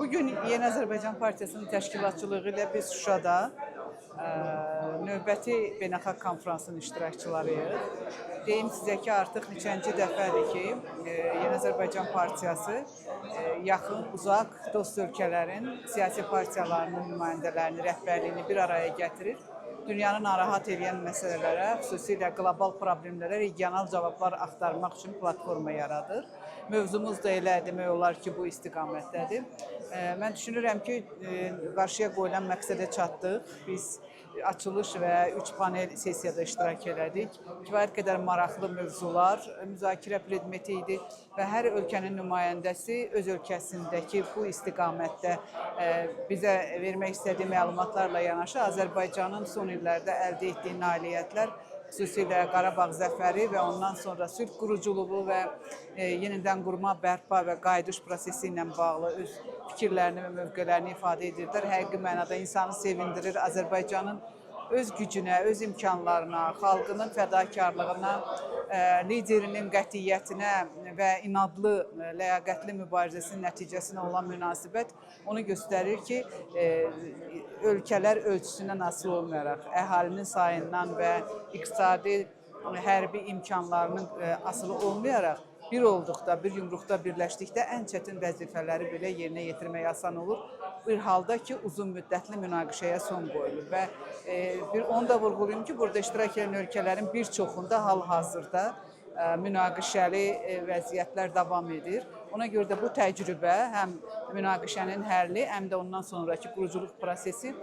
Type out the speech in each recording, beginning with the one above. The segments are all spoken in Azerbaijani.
Bugün Yeni Azərbaycan Partiyasının təşkilatçılığı ilə biz Şuşada növbəti beynəlxalq konfransın iştirakçılarıyıq. Deyim sizə ki, artıq neçənci dəfədir ki, Yeni Azərbaycan Partiyası yaxın, uzaq dost ölkələrin siyasi partiyalarının nümayəndələrini, rəhbərliyini bir araya gətirir. Dünyanı narahat edən məsələlərə, xüsusilə qlobal problemlərə regional cavablar axtarmaq üçün platforma yaradır. Mövzumuz da elə demək olar ki, bu istiqamətdədir. Mən düşünürəm ki, qarşıya qoyulan məqsədə çatdıq. Biz açılış və 3 panel sessiyada iştirak elədik. Kifayət qədər maraqlı mövzular müzakirə predmeti idi və hər ölkənin nümayəndəsi öz ölkəsindəki bu istiqamətdə bizə vermək istədiyi məlumatlarla yanaşı Azərbaycanın son illərdə əldə etdiyi nailiyyətlər, xüsusilə Qarabağ zəfəri və ondan sonra sülh quruculuğu və yenidən qurma, bərpa və qayıdış prosesi ilə bağlı öz fikirlərini və mövqelərini ifadə edirdilər. Həqiqi mənada insanı sevindirir Azərbaycanın öz gücünə, öz imkanlarına, xalqının fədakarlığına, liderinin qətiyyətinə və inadlı, ləyaqətli mübarizəsinin nəticəsinə olan münasibət onu göstərir ki, ölkələr ölçüsündən asılı olmayaraq, əhalinin sayından və iqtisadi, hərbi imkanlarının asılı olmayaraq bir olduqda, bir yumruqda birləşdikdə ən çətin vəzifələri belə yerinə yetirmək asan olur. Bir halda ki, uzun müddətli münaqişəyə son qoyulur və bir onu da vurğulayım ki, burada iştirak edən ölkələrin bir çoxunda hal-hazırda münaqişəli vəziyyətlər davam edir. Ona görə də bu təcrübə həm münaqişənin həlli, həm də ondan sonrakı quruculuq prosesi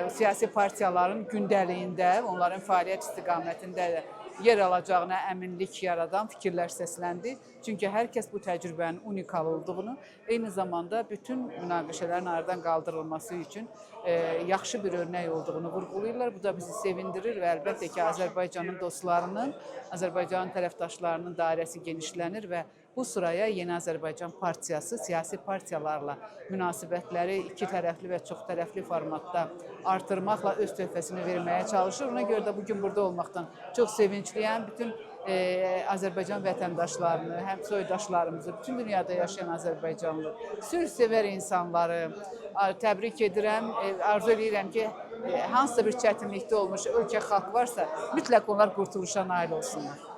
siyasi partiyaların gündəliyində, onların fəaliyyət istiqamətində də yer alacağına əminlik yaradan fikirlər səsləndi. Çünki hər kəs bu təcrübənin unikal olduğunu, eyni zamanda bütün münaqişələrin aradan qaldırılması üçün yaxşı bir örnək olduğunu vurğulayırlar. Bu da bizi sevindirir və əlbəttə ki, Azərbaycanın dostlarının, Azərbaycanın tərəfdaşlarının dairəsi genişlənir və bu sıraya Yeni Azərbaycan Partiyası siyasi partiyalarla münasibətləri iki tərəfli və çox tərəfli formatda artırmaqla öz töhfəsini verməyə çalışır. Ona görə də bugün burada olmaqdan çox sevincliyəm. Bütün Azərbaycan vətəndaşlarını, həm soydaşlarımızı, bütün dünyada yaşayan azərbaycanlı, sülhsevər insanları təbrik edirəm. Arzu edirəm ki, hansısa bir çətinlikdə olmuş ölkə xalq varsa, mütləq onlar qurtuluşa nail olsunlar.